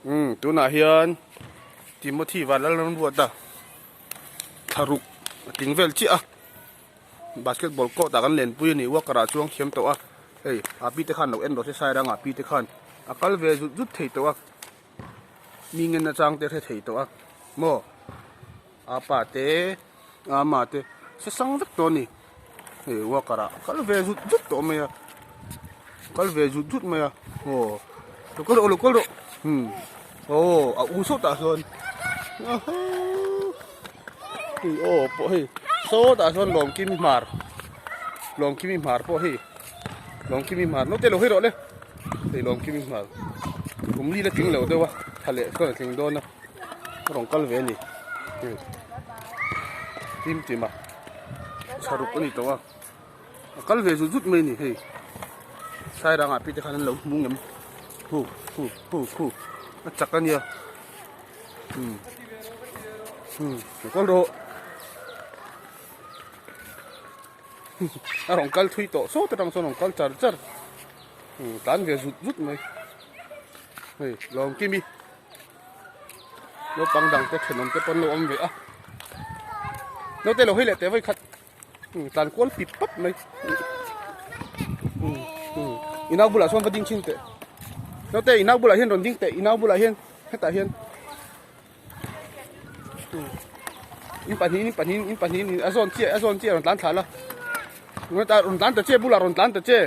Umm tunah hian Timothy Vanlalramruata thlaruk a tling vel chiah a basketball court ah kan lenpui a ni worker ah chuang thiam tawh a hei a pi te khan lo en rawh se sairang ah pi te khan a kal ve zut zut thei tawh a mi ngen nachang te a hre thei tawh a maw a pa te a ama te se sang vek tawh a ni hei worker ah a kal ve zut zut tawh mai a kal ve zut zut mai a aw lo kal rawh lo kal rawh umm aw a u sawtah sawn hei aw pawh hei sawtah sawn lawmkimi hmar lawmkimi hmar pawh hei lawmkimi hmar naute lo hawi rawh le hei lawmkimi hmar kum li la tling lo deuh a tha leh chuan a tling dawn a. A rawn kal ve a ni hei tim tim a chharuk a ni tawh a a kal ve zut zut mai a ni hei sairang ah pite khan an lo hmu ngem hu hu hu hu a chak a nia umm umm lo kal rawh a rawn kal thui tawh sawt atang chuan a rawn kal char char umm tlan ve zut zut mai hei lawmkimi. Naupang dang te thenawm te pawn lo awm ve a naute lo hawi leh teh vawi khat tlan kual pip pap mai i nau bulah sawn va ding chhin teh naute i nau bulah hian rawn ding teh i nau bulah hian hetah hian in pahnih in pahnih in pahnih a zawn chiah a zawn chiah rawn tlan thla la rawn tlan ta che bulah rawn tlan ta che.